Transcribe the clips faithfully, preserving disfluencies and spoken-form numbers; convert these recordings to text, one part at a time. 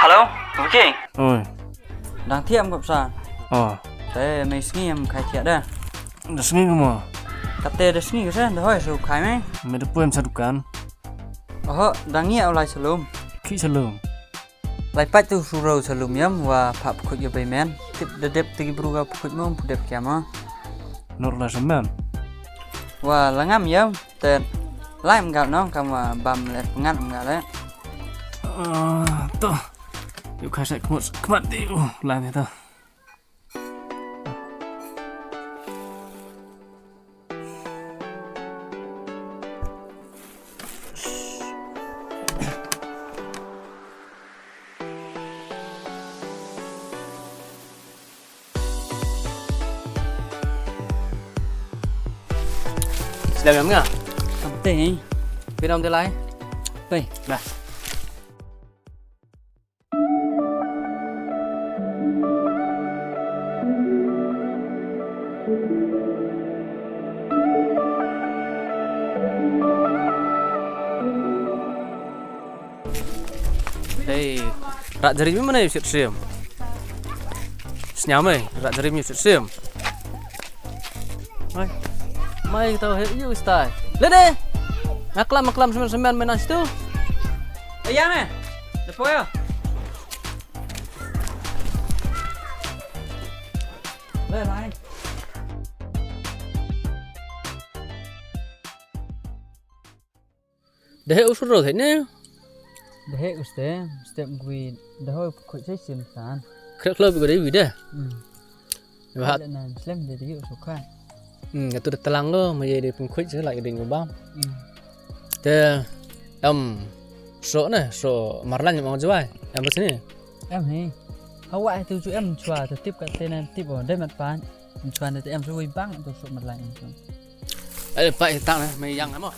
Hello, Vicky. Oi. Dang thiah em kop sa. Oh. Te me sngi em khai thiah da. Da sngi ko mo. Kate da sngi ko sa, da hoi su khai me. Me da poi em sa dukan. Oho, dang ngi au lai salum. Ki salum. Lai pat tu suro salum yam wa pha pkhuid ya bei men. Tip da dep tigi bru ka pkhuid mo, pu dep kia mo. Nor la semen. Wa la ngam yam. Te lai mgal nong kam wa bam le pengat mgal le. Ah, to. Yu khai sa khmat khmat de u lai ne to. Slem yam nga? Kamte, eh? Phi dang te lai? Pei. Dah. Hei, rak jari mi mana yu sit sim? Sñiaw me, rak jari mi yu sit sim. Mai. Mai tau he yu stai. Le de. Maklam, maklam semen, semen me nang situ. Eh, ya me. Depo ya. Le, lai. Daheh u suro thei ne. Daheh u ste, ste ngui dahoi pkhuid sai sim san. Khrek khlop ko dei wi de. Hmm. Ba hat. Le nan slem de di u sukha. Hmm, atu da talang lo, ma ye de pkhuid sai la de ngubam. Hmm. Te, em, so ne, so marlan mo jwai. Em ba sini. Em hi. Hawa tu chu em chwa, tu tip ka te nan tip o, de mat pan. Chwa ne te em su wi bang tu so marlan em su. Eh, pa itang ne, me yang mo.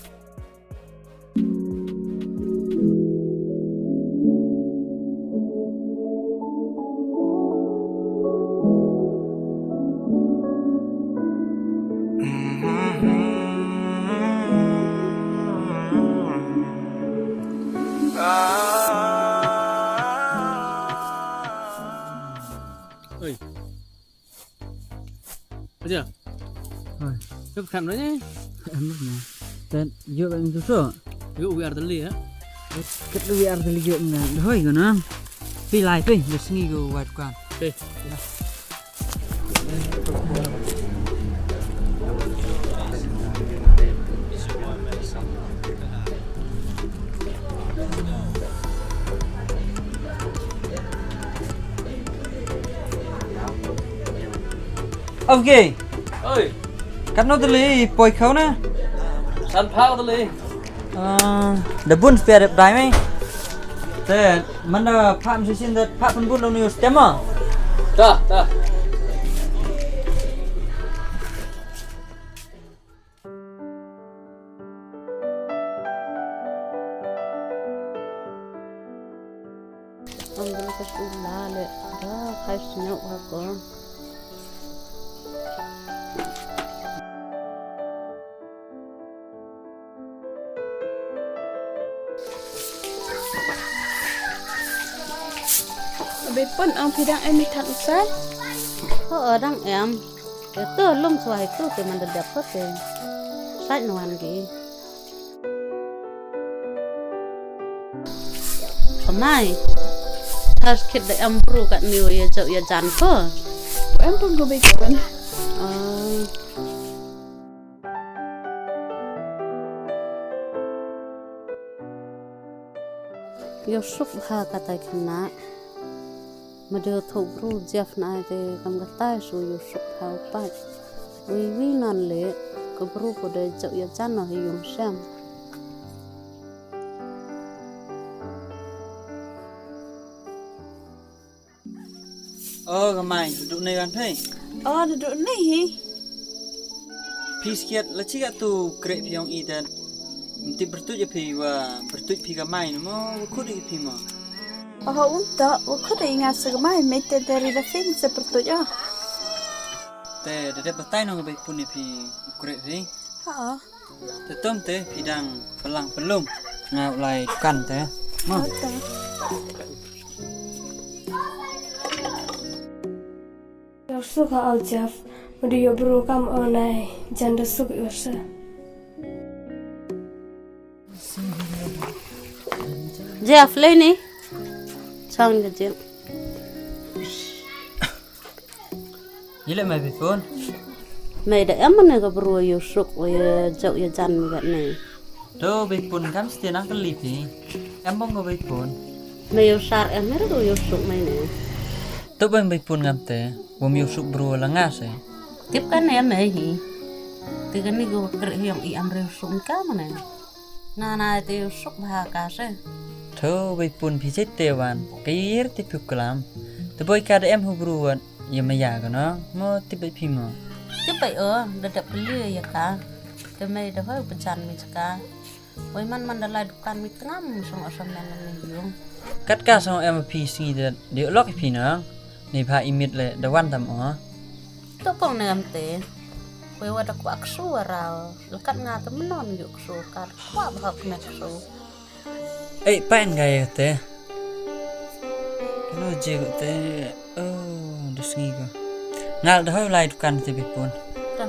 Oi. Aja. Oi. Kep khan ni. Em na. Ten yo em tu so. Yo wi ar dali ya. Ket wi ar dali yo na. Hoi ko na. Pi lai pi, da sngi ko wat kan. Pi. Okay. Oi. Katno tylli poi khaw na? San phaw tylli. Ah, da bun spia dep dai mai. Te, man da pha msi sin da pha pun bun lo ni stem ma? Ta, ta. Ang gani ka sula le, da, khai snyok ha ko. Bepon ang pidang em i thak usai? Ho, dang em. Te tu lum suai tu te man da dep ko te. Sai nuan ki. Kamai. Has kit da em bru kat ni ya jauh ya jan ko. Em pun ko bik kan. Oh. Yow suk bha katai khynnah. Ma dei u thoh bru Jeff na ai te kam katai su yow suk bha u pait. Wi wi nan le ka bru ko dei jauh ya jan no ha yung sem. O, ka Mai, du nei wan phi? O, du nei hi. Phi skiat la chi ka tu kreh phi ong i te. Mti pyrtuit ya phi wa pyrtuit phi ka Mai no mo, wa khut i phi mo. O, ha un to, wa khut i nga sa ka Mai, me te te ri da phi sa pyrtuit o. Te, da dep batai no ka bai pun i phi u kreh phi. Ha o. Te tom te phi dang pynlang pynlum. Nga u lai dukan te. Mo. Ata. Suk ha au Jeff, madu yo bru kam o nai, jan da suk yo sa. Jeff, le ni. Chong da Jeff. Ile mai bipun. Mai da em ne ka bru yo suk, yo jau yo jan mi gat ne. To bipun kam sti nang kali phi. Em bong ko bipun. Mai yo sar em mer ko yo suk mai ne. To bang bipun ngam te. Wom yo suk bru la nga se. Tip kan em mai hi. Te kan ni ko kre hi yong i am re suk ka mane. Na na te yo suk bha ka se. To bipun phi chet te wan. Ka yir te phi klam. Te boi ka da em hu bru wan. Ya maya ka no. Mo tip bai phi mo. Tip bai o, da da pli ya ka. Te mai da hoi pechan mi ka. Oi man man da lai dukan mi tngam song o song men ni yung. Kat ka song em phi sngi da, da lok phi no. Ni pha imit le da wan tam o. To pong ne am te. Koi wa da kwak su rau. Lekat nga te menon yu su ka. Kwak bha me su. Ei, pain ka ya te. Kano je ko te. Oh, da sngi ko. Ngal da hoi lai dukan te bipun. Da.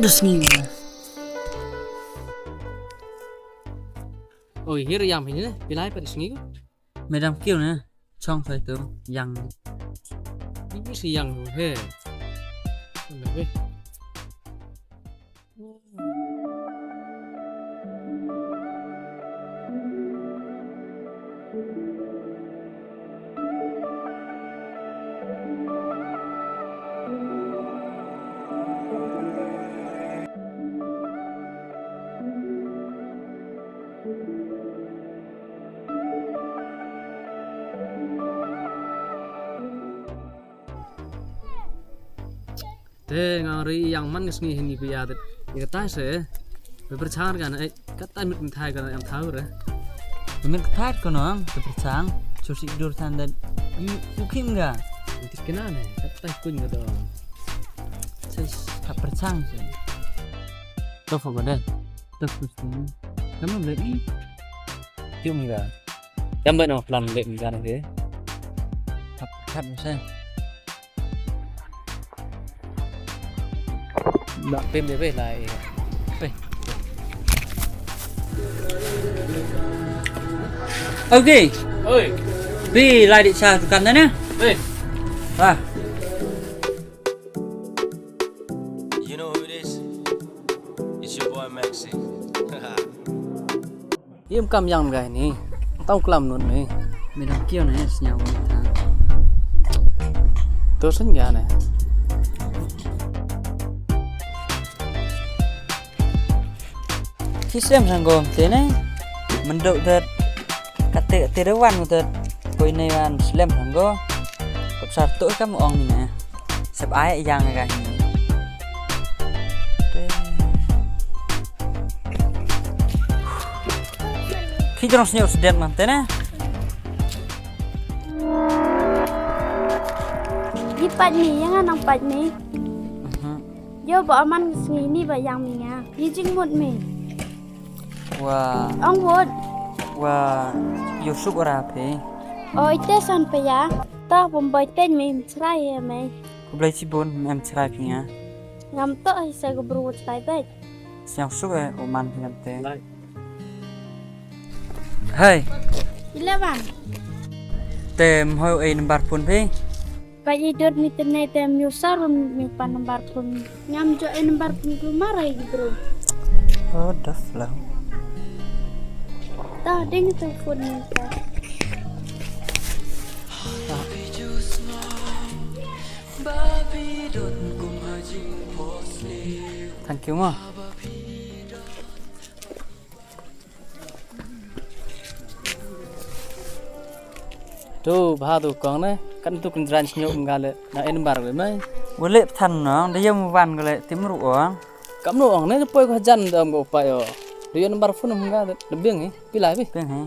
Da sngi ko. Oi, hir yang ini, pilai pa da sngi ko. Madam Q ne, chong sai tu, yang. Ini si yang tu, he. Lebih. Te nga ri yang man ngi sngi hini pia te. Ika tai se. Be perchang ka na, eh, kat tai mit mit thai ka na yang thau re. Be mit thai ka na, be perchang. Chu si dur than da. Yu, yu kim ga. Iti kena ne, kat tai kun ka do. Sis, ka perchang se. To fo ba de. To fo ba de. Kamu le i. Yu mi ga. Yam ba no plan le mi ga ne. Kat, kat se. Nak pem de weh lai. Weh. Okay. Oi. Bi lai di cha dukan na. Weh. Wah. You know who it is? It's your boy Maxi. Im kam yang ga ni. Tau klam nun ni. Midang kio ne sñiaw ni ta. To sñ ga ne. Ki slem sang gom te ne. Mendok det. Kate te de wan det. Koi ne wan slem sang go. Kop sar to kam ong ni ne. Sep ai yang ga hi. Khi jrong sñiaw sdet man te ne. Di pat ni, yang anang pat ni. Mhm. Yo ba aman sngi ni ba yang mi nga. Yi jingmut mi. Wa. Ong wot. Wa, yo suk ra phi. Oi te san phi ya. Ta bom bai ten mi chrai ya mi. Khublei chibun em chrai phi nga. Ngam to hi sa ko bru chrai bai. Sñiaw suk e o man phi ngam te. Hai. Eleven. Te em hoi e number phone phi. Ka i dot mi te ne te em yu sar mi pa number phone. Ngam jo e number phone ko marai ki bru. Oh, daf lang. Ta ding te phone ni ta. Thank you, ma. Tu, bha tu kong ne, kan tu kan jran sñiaw nga le, na en bar le mai. Wale than no, da yam wan ko le, tim ru ong. Kam no ong ne, poi ko jan da am ko pa yo. Da yo number phone nga le, da biang hi, pilai bi. Biang hi.